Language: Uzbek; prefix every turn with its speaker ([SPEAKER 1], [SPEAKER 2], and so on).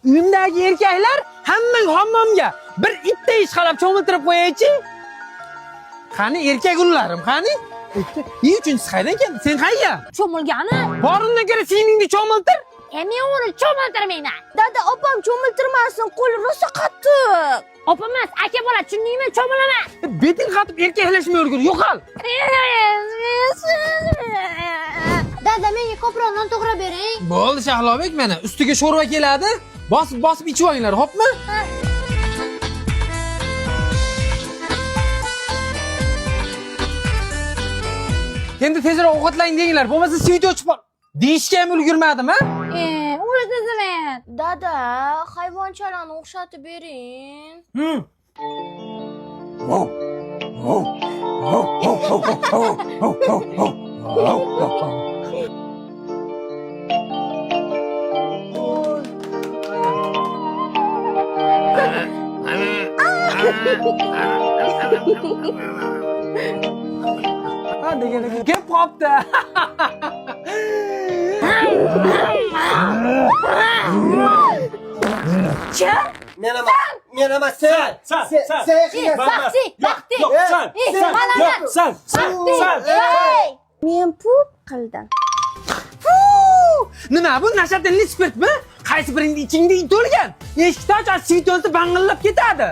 [SPEAKER 1] Uyimdagi erkaklar hammang hammomga bir itday ishqalab cho'miltirib qo'yaychi. Qani erkak ullarim, qani? Ikki, uchinchisi qaydan keldi? Sen qayga?
[SPEAKER 2] Cho'milgani?
[SPEAKER 1] Bor undan ko'ra singlingni cho'miltir.
[SPEAKER 2] E, men uni cho'miltirmayman.
[SPEAKER 3] Dada, opam cho'miltirmasin, qo'li rosa qattiq.
[SPEAKER 2] Opa emas, aka bola, tushundingmi? Cho'milaman.
[SPEAKER 1] Beting qatib erkaklashmay yurgin, yo'qol.
[SPEAKER 3] Dada, menga ko'proq non to'g'rab bering.
[SPEAKER 1] Bo'ldi Shahlobek, mana ustiga sho'rva keladi. Bosib bosib ichib olinglar, xo'pmi? Endi tezroq ovqatlaning denglar, bo'lmasa svet o'chib qol. Deyishga ham ulgurmadim, ha?
[SPEAKER 2] E, o'zizman.
[SPEAKER 3] Dada, hayvonchalarni o'xshatib bering.
[SPEAKER 1] Ha degani kelib qopti.
[SPEAKER 4] Men emas, men emas, sen.
[SPEAKER 5] Sen,
[SPEAKER 4] Sen,
[SPEAKER 5] sen.
[SPEAKER 4] sen qilgan.
[SPEAKER 5] Ben emas.
[SPEAKER 2] Baxti,
[SPEAKER 5] Yo'q,
[SPEAKER 2] Baxti.
[SPEAKER 5] Yo'q, sen,
[SPEAKER 2] Eh,
[SPEAKER 5] sen,
[SPEAKER 2] mana
[SPEAKER 5] yo'q,
[SPEAKER 2] men.
[SPEAKER 5] sen, sen, sen.
[SPEAKER 3] Hey! Men pup qildim.
[SPEAKER 1] Nima bu nashatinli spirtmi? Qaysi biringni ichingda it o'lgan? Eshikni och, svet o'lsa bang'illab ketadi.